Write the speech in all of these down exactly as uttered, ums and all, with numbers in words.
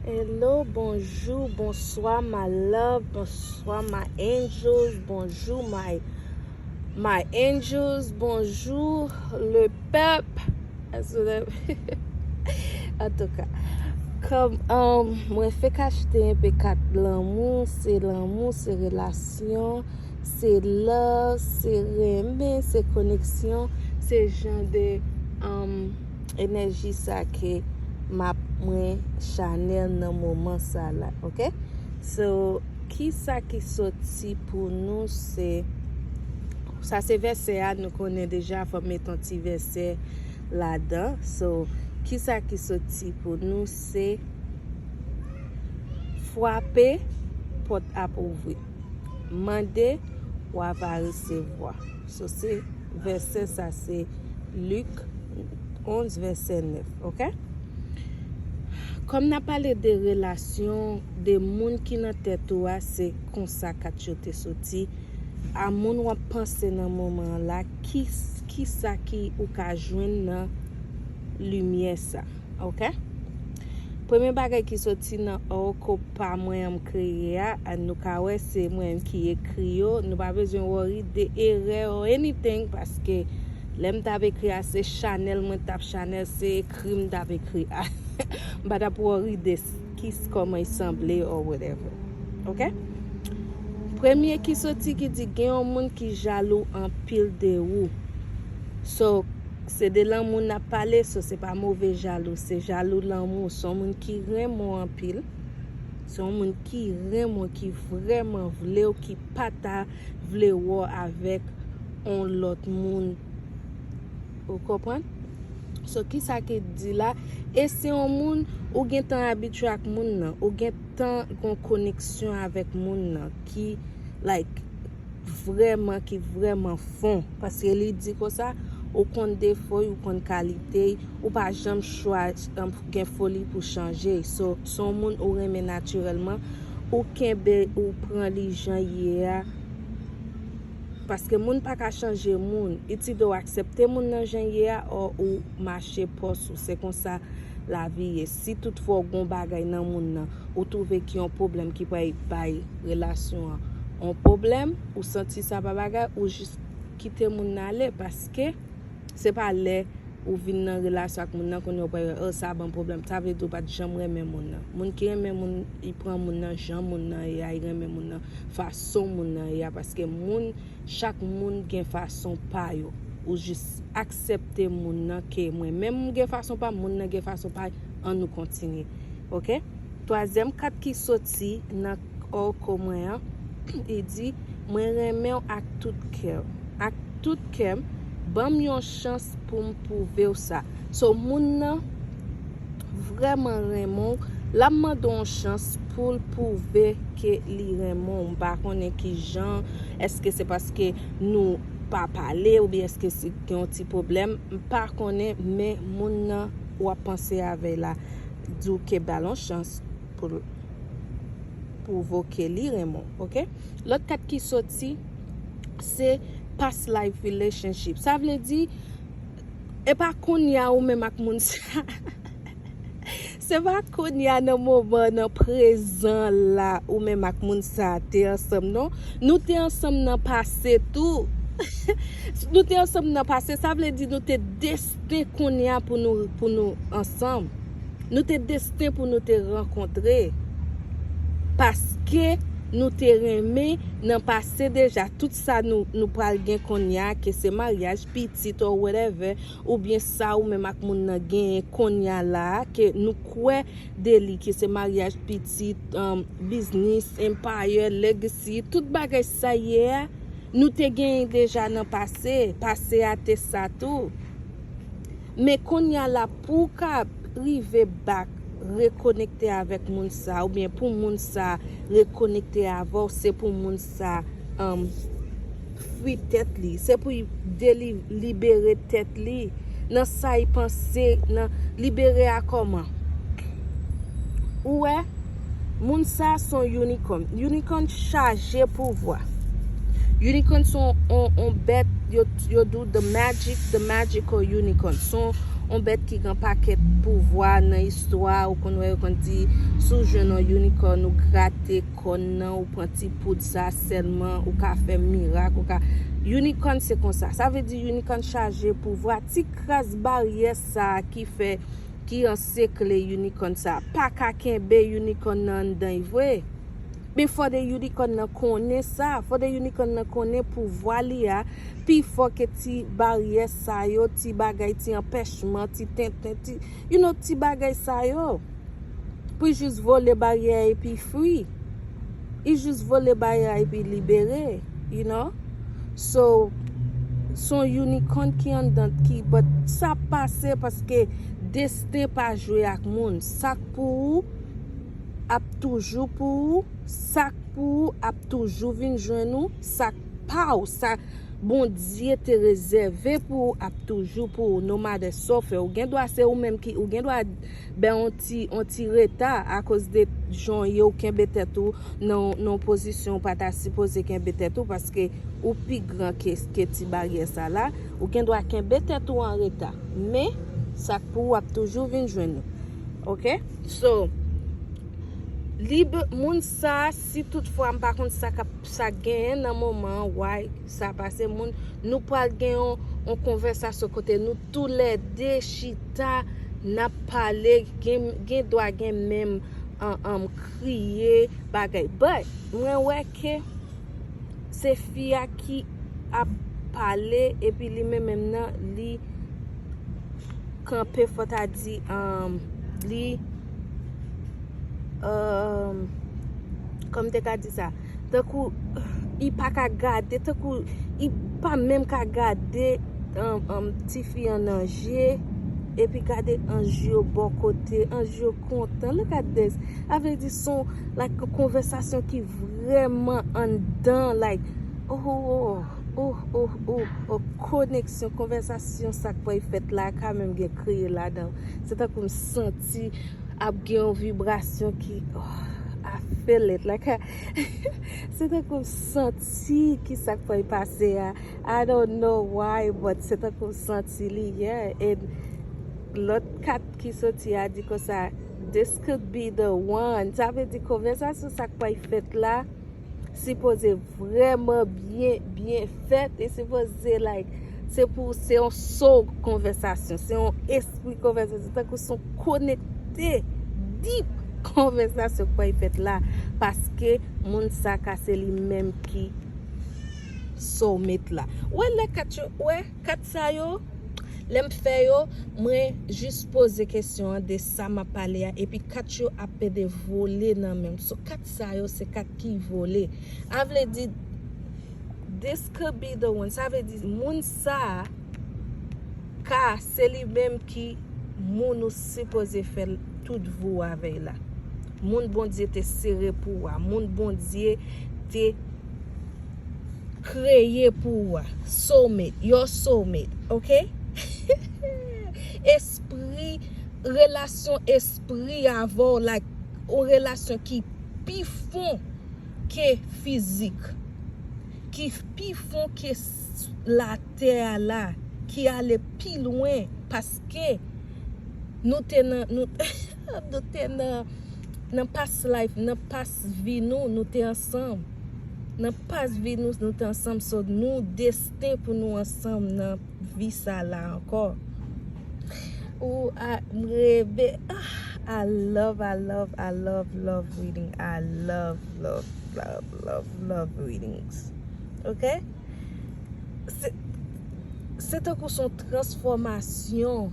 Hello, bonjou, bonswa my love, bonswa my angels, bonjou my my angels, bonjou le pèp. Antouka, kòm um, mwen fèk achte enpe kat lanmou, se lanmou, se relasyon, se love, se renmen, se koneksyon, se jan de um, enèji sa ke m ap mwen chanèl nan moman sa la, ok? So, kisa ki soti pou nou se, sa se vèsè a, nou konnen deja, fò m met yon ti vèsè ladan. So, kisa ki soti pou nou se, frape, pòt ap ouvri. Mande, w a va resevwa. So, se vèsè sa se Lik onz vèsè nèf, ok? Kòm n ap pale de relasyon, de moun ki nan tèt ou a, se konsa kat yo te soti. A moun w ap panse nan moman an la, ki, kisa ki ou ka jwenn nan limyè sa, ok? Premye bagay ki soti nan oracle pa mwen an m kreye a, a nou ka wè se mwen menm ki ekri yo. Nou pa bezwen worry de erè or anything, paske lè m t ap ekri a, se chanèl mwen t ap chanèl, se ekri m t ap ekri a. M pa t ap worry de s- ki s- kòman l sanble or whatever. Ok? Premye ki soti ki di gen yon moun ki jalou anpil de ou. So, se de lanmou n ap pale, so se pa move jalou, se jalou lanmou. Se yon moun ki renmen w anpil. Se yon moun ki renmen w, ki vrèman vle w, ki pa ta vle wè w avèk yon lòt moun. Ou konprann? So, kisa ki di la? E se yon moun ou gentan abitye ak moun nan, ou gentan gon koneksyon avèk moun nan ki, like, vrèman, ki vrèman fon. Paske li di konsa, ou konn defo l, ou konn kalite l, ou pa janm chwa, um, gen foli pou chanje l. So, se yon moun ou renmen natirèlman, ou kenbe, ou pran li jan l ye a. Paske moun pa ka chanje moun. Either w aksepte moun nan jan l ye a, or ou mache pòs ou. Se konsa lavi ye. Si toutfwa w gon bagay nan moun nan, ou twouve ki yon pwoblèm ki pral bay relasyon an yon pwoblèm, ou santi sa pa bagay, ou jis kite moun nan ale, paske se pa lè ou vin nan relasyon ak moun nan kounye a ou pral wè, oh, sa ban pwoblèm. Sa vle di ou pa t janm renmen moun nan. Moun ki renmen moun, li pran moun nan jan moun nan ye a, li renmen moun nan fason moun nan ye a, paske moun, chak moun gen fason pa yo. Ou jis aksepte moun nan ke mwen menm m gen fason pa m, moun nan gen fason pa l, ann nou kontinye. Ok? Twazyèm kat ki soti nan oracle mwen an, li di, mwen renmen w ak tout kè m. Ak tout kè m, ban m yon chans pou m pwouve w sa. So, moun nan vrèman renmen w, l ap mande w yon chans pou l pwouve ke li renmen w. M pa konnen ki jan, èske se paske nou pa pale oubyen èske se gen yon ti pwoblèm, m pa konnen, men moun nan w ap panse avè l la di w ke ba l yon chans pou l pwouve w ke li renmen w, ok? Lòt kat ki soti, se past life relationship. Sa vle di, e pa kounye a ou menm ak moun sa. Se pa kounye a nan moman, nan prezan la, ou menm ak moun sa te ansanm, non. Nou te ansanm nan pase tou. Nou te ansanm nan pase, sa vle di nou te desten kounye a pou nou, pou nou ansanm. Nou te desten pou nou te rankontre. Paske nou te renmen nan pase deja. Tout sa nou, nou pral gen kounye a, ke se maryaj, pitit or whatever, oubyen sa ou menm ak moun nan genyen kounye a la a, ke nou kwè de li, ke se maryaj, pitit, um, biznis, empire, legacy, tout bagay sa ye a, nou te genyen deja nan pase. Pase a te sa tou. Men kounye a la, pou w ka rive back, rekonekte avèk moun sa, oubyen pou moun sa rekonekte avè w, se pou moun sa, um, free tèt li. Se pou l deli-, libere tèt li nan sa l panse, nan libere a kòman? Ou wè, moun sa se yon unicorn. Unicorn chaje pouvwa. Unicorn se yon, yon, yon bèt, yo, yo di w the magic, the magical unicorn. Se yon, On bèt ki gen pakèt pouvwa nan istwa, ou konn wè yo konn di, si w jwenn yon unicorn, ou grate kòn nan, ou pran ti poud sa sèlman, ou ka fè mirak, ou ka. Unicorn se konsa. Sa vle di unicorn chaje pouvwa. Ti kras baryè sa ki fè, ki ansekle unicorn sa. Pa ka kenbe unicorn nan anndan vre. Men fò de unicorn nan konnen sa. Fò de unicorn nan konnen pouvwa li a pi fò ke ti baryè sa yo, ti bagay, ti anpèchman, ti tenten, ti, you know, ti bagay sa yo. Pou jis vole baryè epi free. I jis vole baryè epi libere, you know. So, son unicorn ki anndan ki, but sa pase paske desten pa jwe ak moun. Sa k pou ou ap toujou pou ou, sa k pou ou ap toujou vin jwenn ou, sa k pa w, sa Bondye te rezève pou ou ap toujou pou ou, no matter sa w fè. Ou gen dwa se ou menm ki, ou gen dwa bè on ti, on ti reta akoz de jan w ye, ou kenbe tèt ou nan, nan pozisyon ou pa ta sipoze kenbe tèt ou, paske ou pi gran ke, ke ti baryè sa la. Ou gen dwa kenbe tèt ou an reta, men sa k pou ou ap toujou vin jwenn ou. Oke? So, li be-, moun sa, si toutfwa m pa konn sa k ap, sa genyen nan moman an, why sa pase, moun, nou pral gen yon, yon konvèsasyon kote nou toulède chita, n ap pale, gen, gen dwa gen menm, an, an, kriye, bagay. But, mwen wè ke se fi a ki ap pale, epi li menm menm nan, li kanpe, fò ta di, um, li, um, kòman m te ka di sa? Tankou, li pa ka gade, tankou, li pa menm ka gade, um, um, tifi an nan je, epi gade anj yo bò kote, anj yo kontan. Look at this. Sa vle di son, like, konvèsasyon ki vrèman anndan, like, oh, oh, oh, oh, oh, oh, oh, koneksyon, konvèsasyon, sa k pral fèt la, ka menm gen kriye ladan. Se tankou m santi ap gen yon vibrasyon ki, oh, I feel it, like, se tankou m santi ki sa k pral pase a. I don't know why, but se tankou m santi li, yeah. And lòt kat ki soti a di konsa, this could be the one. Sa vle di konvèsasyon sa k pral fèt la sipoze vrèman byen, byen fèt. E sipoze, like, se pou, se yon soul konvèsasyon, se yon espri konvèsasyon, tankou se yon konekte, deep konvèsasyon k pral fèt la, paske moun sa ka se li menm ki soulmate la. Ou wè lè kat yo, ou wè kat sa yo, lè m fè yo, mwen jis poze kesyon an de sa m ap pale a, epi kat yo ap pede vole nan men m. So, kat sa yo, se kat ki vole. A vle di, this could be the one. Sa vle di, moun sa a ka, se li menm ki moun ou sipoze fè tout vi w avè l la. Moun Bondye te sere pou ou a, moun Bondye te kreye pou ou a. Soulmate, your soulmate, oke? Espri, relasyon espri avè w, like, yon relasyon ki pi fon ke fizik, ki pi fon ke s-, latè a la, ki ale pi lwen, paske nou te nan, nou, nou te nan, nan past life, nan past vi nou, nou te ansanm. Nan past vi nou, nou te ansanm, so nou desten pou nou ansanm nan vi sa la ankò. Ou a, m reve, ah, I love, I love, I love, love reading. I love, love, love, love, love readings. Oke? Se, se tankou se yon transfòmasyon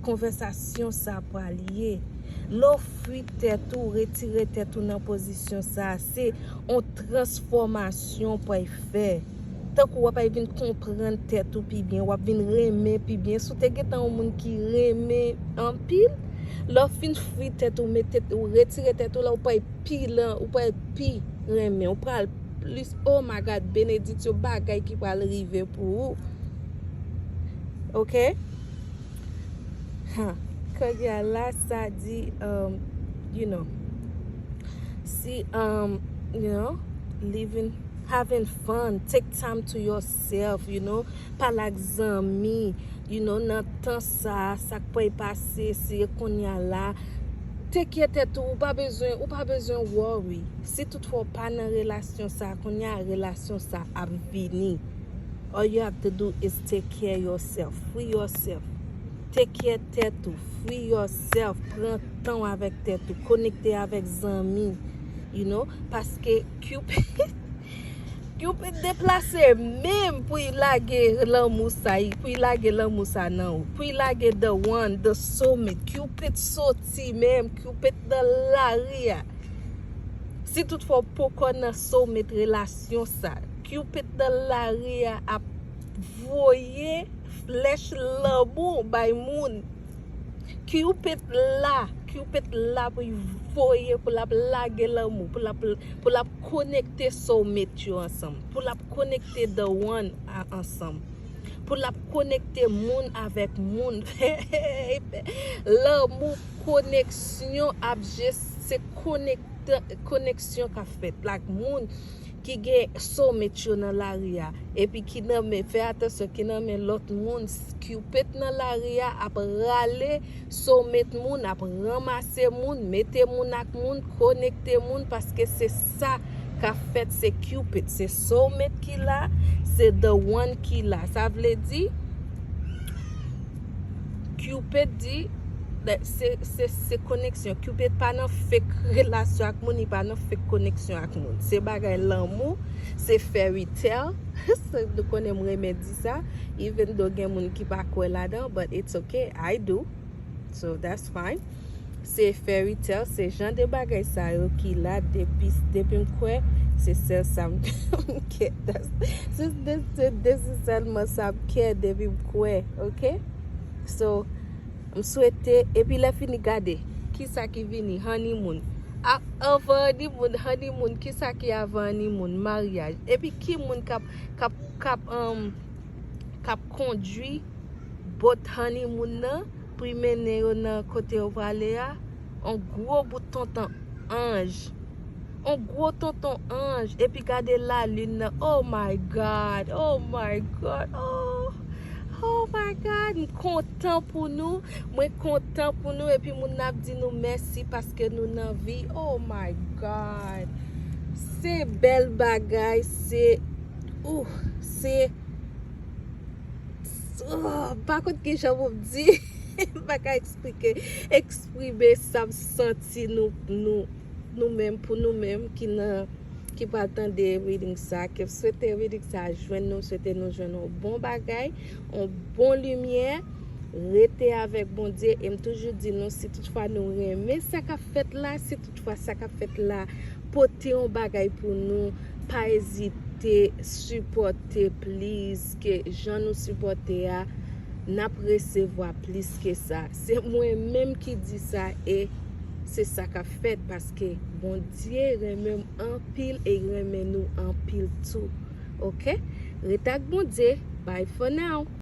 konvèsasyon sa pral ye. Lè w fwi tèt ou, retire tèt ou nan pozisyon sa, se yon transfòmasyon pral fè. Tankou w ap vin konprann tèt ou pi byen, w ap vin renmen pi byen. Si w te gentan yon moun ki renmen anpil, lè w fin fwi tèt ou, mete, ou retire tèt ou la, ou pral pi lan, ou pral pi renmen, ou pral plis, oh my God, benediksyon, bagay ki pral rive pou ou. Oke? Ha, kounye a la, sa di, um, you know, si, um, you know, living, having fun, take time to yourself, you know, pale ak zanmi, You know, nan tan sa, sa k pral pase, si kounye a la, take care tèt ou, ou pa bezwen, ou pa bezwen worry. Si toutfwa w pa nan relasyon sa, kounye a relasyon sa ap vini. All you have to do is take care yourself, free yourself. Take care tèt ou, free yourself, pran tan w avèk tèt ou, konekte avèk zanmi, you know, paske Cupid, Cupid deplase menm pou l lage lanmou sa, pou l lage lanmou sa nan ou, pou l lage the one, the soulmate. Cupid soti menm, Cupid nan lari a. Si toutfwa w poko nan soulmate relasyon sa, Cupid nan lari a ap voye flèch lanmou bay moun. Cupid la, Cupid la pou l voye, pou l ap lage lanmou, pou l ap, pou l ap konekte soulmate yo ansanm, pou l ap konekte the one a ansanm, pou l ap konekte moun avèk moun. Lanmou, koneksyon ap je, se konekte, koneksyon k ap fèt. Like, moun ki gen soulmate yo nan lari a, epi ki nan men, fè atansyon, ki nan men lòt moun, Cupid nan lari a ap rale soulmate moun, ap ranmase moun, mete moun ak moun, konekte moun, paske se sa k ap fèt, se Cupid, se soulmate ki la, se the one ki la. Sa vle di, Cupid di, se, se, se koneksyon. Cupid pa nan fake relasyon ak moun, li pa nan fake koneksyon ak moun. Se bagay lanmou, se fairy tale. Nou konnen m renmen di sa, even though gen moun ki pa kwè ladan, but it's okay, I do. So that's fine. Se fairy tale, se jan de bagay sa yo ki la depi, depi m kwè, se sèl sa m kè. Se, se, se, se sèlman sa m kè depi m kwè, oke? So, m swete, epi lè fini gade, kisa ki vini, honeymoon. A, anvan honeymoon, honeymoon, kisa ki avan honeymoon, maryaj. Epi ki moun k ap, k ap, k ap, um, k ap kondwi boat honeymoon nan pou l mennen yo nan kote yo prale a? On gwo bout tonton anj. On gwo tonton anj. Epi gade lalin nan. Oh my God. Oh my God. Oh. Oh my God. M kontan pou nou. Mwen kontan pou nou. Epi moun nan ap di nou mèsi paske nou nan vi. Oh my God. Se bèl bagay. Se. Ouh. Se. Oh, m pa konn ki jan pou m di. M pa ka eksplike, eksprime sa m santi nou, nou, nou menm, pou nou menm ki nan, ki pral tande reading sa. Ke m swete reading sa jwenn nou, m swete nou jwenn yon bon bagay, yon bon limyè. Rete avèk Bondye, e m toujou di nou, si toutfwa nou renmen sa k ap fèt la, si toutfwa sa k ap fèt la pote yon bagay pou nou, pa ezite sipòte, please, ke jan nou sipòte a, n ap resevwa plis ke sa. Se mwen menm ki di sa, e se sa k ap fèt, paske Bondye renmen m anpil e l renmen nou anpil tou. Oke? Ret ak Bondye. Bye for now.